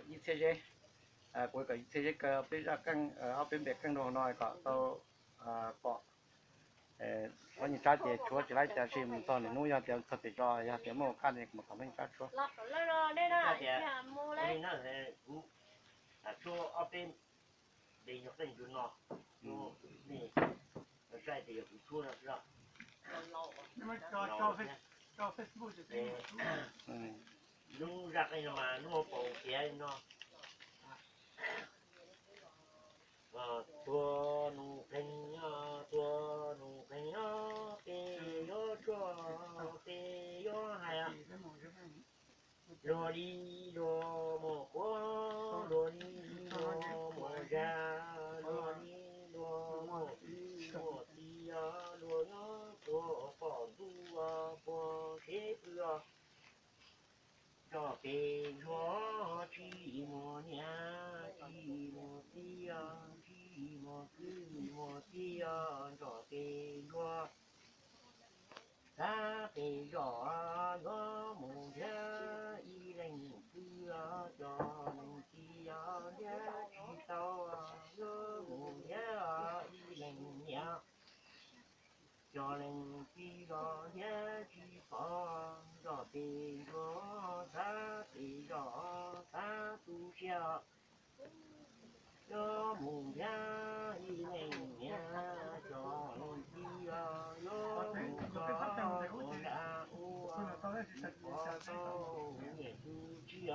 Ib txhiab zeb, kuv kom ib txhiab zeb kaw peb zaj qeej, ob peb npe qeej rau hauv no kom tau pom. Qhov nyuag tsab ces tshuav tsis laib, cas sim mus txog nws hnub, yog tias txog pem zos, yog tias muaj qab ne kuv mam kom nyuag tsab tshuab. Kuv tshuab ob peb npe nyuag qeej tus no, nej saib tias yog kuv tshuab no xwb. Lub zaj qeej no mas lub hauv paus tias li no: Tuag nus qeeg, tuag nus qeeg, peb yuav tsuag, peb yuav hais. Luag li luag muaj quav, luag li luag muaj zaj, luag li luag muaj kwv muaj tij, luag nyob puag pom ntuj puag seb pw. Nrog peb ntsuag tsis muaj niam tsis muaj txiv, tsis muaj kwv muaj tij, nrog peb ntsuag xav peb zos yuav mus nrhiav ib leeg kwv, cov leej txiv nrhiav tsis tau, yuav mus nrhiav ib leeg niam, cov leej txiv los nrhiav tsis pom, nrog peb ntsuag xav peb zos xav tu siab. Yuav mus nrhiav ib leeg niam, cov leej txiv yuav mus txog puag nram ub, tsis pom tau niam tus txiv.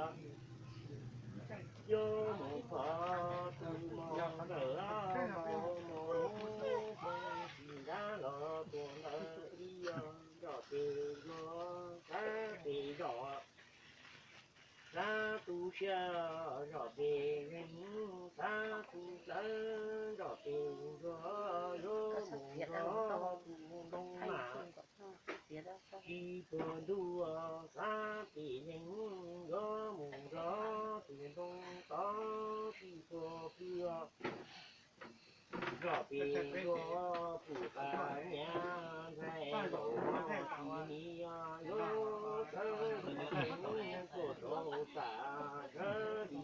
Yuav mus pom tus mos ntawm mos mus, tsis nrhiav los tuag ntawd ib yam, nrog peb ntsuag xav peb zos xav tu siab, nrog peb leeg xav tu siab, nrog peb ntsuag yuav mus nrog tus ntoo mas. Tsis puag ntuj xav peb leeg yuav mus nrog tus ntoo tod, tsis puag kwj nrog peb ntsuag pum qab niam ntxhais zaum no tsis nim yuav sawv tuaj rau sam sawv li.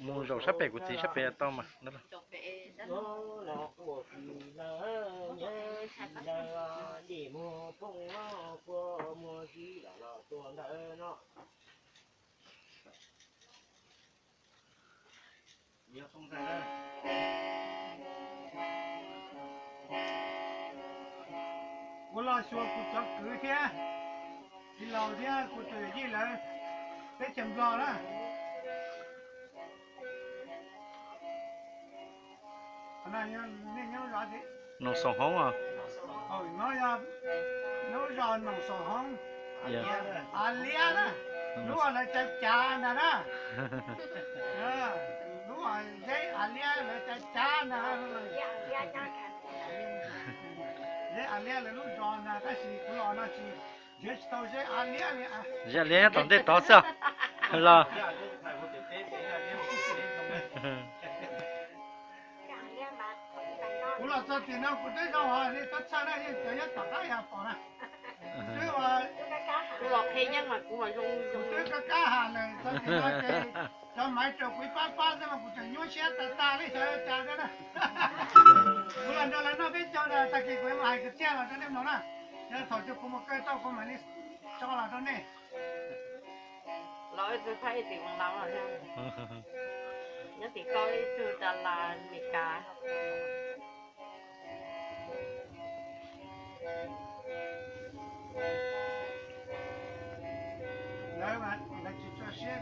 Mus zaum sab pem kuv txiv sab pem tau mas. Los quaj tsis lawm nyiav tsis lawm, dej muag poob los quaj muag tsis los los tuag ntawd no. Kuv los xyuas kuv cov kwv thiab txiv laus thiab kuv tus yawm yij lawv teb chaws Nplog na. Noom Xoom Hoob. No yog lub zos Noom Xoom Hoob, Av Liab na, lub uas lawv cav cav ntag na. Lub uas zeb Av Liab lawv cav cav ntag. Zeb Av Liab lawv lub zos ntag, tab sis kuv los no tsis, nrhiav tsis tau zeb Av Liab li. Zeb Av Liab nyob tom ntej tod xwb los. Kuv los txog tim no kuv twb zoo os, nej txhob txhawj na, yeej cov nyob tom qab yog pom na. Kuv los qhia yeej mas kuv mas zoo, kuv twb kab kab has lawm, txog tim no ces cov maiv raws kuv ib pab pab xwb mas kuv tseem nyuaj siab tas tas li xyov cas thiab na. Kuv los nrog lawv noj peb caug na, tag kis kuv yuav mus hais kwv txhiaj los rau nej mloog na. Yog thaum twg kuv mus kaw tau kuv mam li tso los rau nej. Los ib tug thaij ib tim mus laus los thiab. Nyob tim koj ib tug tas las Meskas. Lawv, lawv tsis tso siab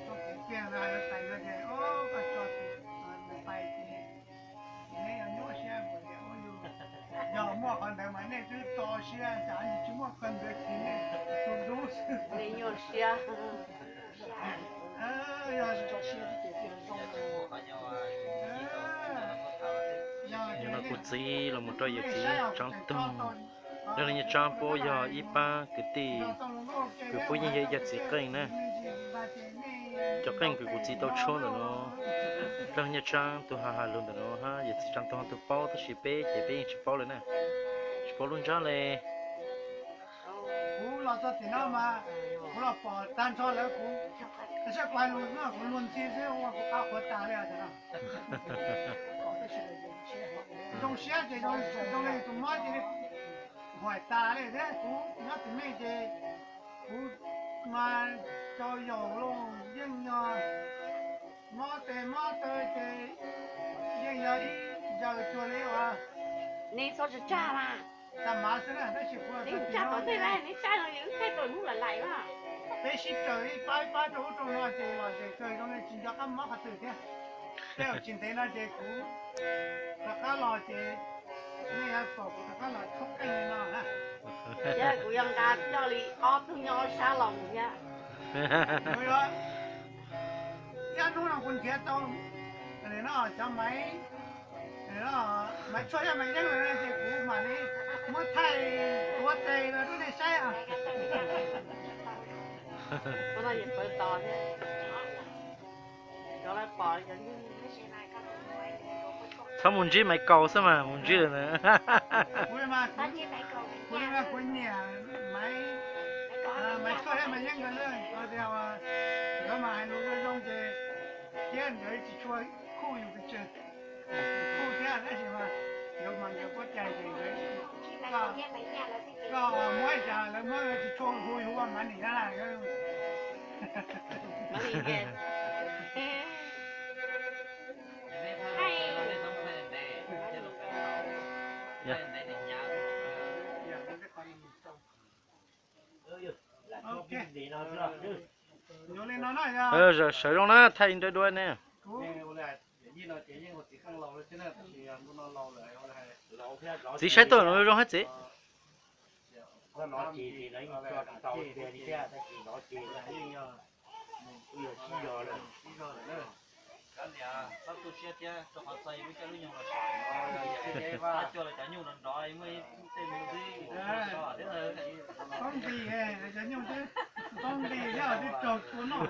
rau kuv kiag, lawv hais tias, o, koj tso tus pais ces neb yuav nyuaj siab npaum li ub yug. Yog muaj qhov ntawd mas nej twb tso siab, cas tsis muaj qhov ntawd ces nej tus dub xwb. Nej nyuaj siab. Yog no kuv txiv los mus rau yawm txiv Tsaab Toog. Nyob li Nyiaj Tsaab puab yog ib pab kwv tij, kws puab yeej yog ib co txiv qeej na. Cov qeej kws kuv txiv tau tshuab ntawm no, nyob li Nyiaj Tsaab tug ha ha lug ntawm no hab yawm txiv Tsaab Toog tug paub, tab sis peb ces peb yeej tsis paub li na, tsis paub lub ntsab le. Kuv los txog tim no mas kuv los pom tag nrho lawv, kuv Saib kuv hais lus no kuv luag ntxhi xwb ua kuv qab qhuav tas li os. Zoo siab ces zoo li tus mob ces huam tas li thiab. Kuv nyob tim nej ces kuv mas rau yaum los yeej yog mob tes mob taw ces yeej yog ib zaws cuag li uas nej txhob tsa tsaj mas. Tag mas xwb na tab sis kuv tsa tom ntej la neb tsaj no yus thaij tau hnub lawm lais na. Peb sib raws ib pab ib pab rau ub rau no ces los zem kawg zoo li tsis nco qab mob qhov twg thiab. Tej zaum tsis ntev no ces kuv rov qab los ces nej yuav pom kuv rov qab los tshoob qeej li no na. Thiab kuv yuav nqa coj li ob tug nyob ob sab los mus thiab. Ib hnub no kuv nrhiav tau no cov Maiv, Maiv Tshuaj thiab Maiv Yeeb lawm ces kuv mam li muab thaij ua tes los rau nej saib. Txhob mus ntsib Maiv Kaus xwb mas mus ntsib lawm na. Kuv mas kuv nyiam Maiv, Maiv Tshuaj thiab Maiv Yeeb nkawd na, tias nkawd mas hais lus zoo zoo ces thiab nkawd tsis tshua khuj yus pes tsawg. Khuj thiab tab sis mas yuav mas nkawd puab cai ces nkawd, koj muab ib cas lawv muab tsis tshua hu yus ua mas nim na. Sawv zoo na, thaij nrawm dua ne. Txiv saib tuaj no zoo hab txiv. Poob nqis, cov nyuj twb poob nqis thiab twb raug tua noj.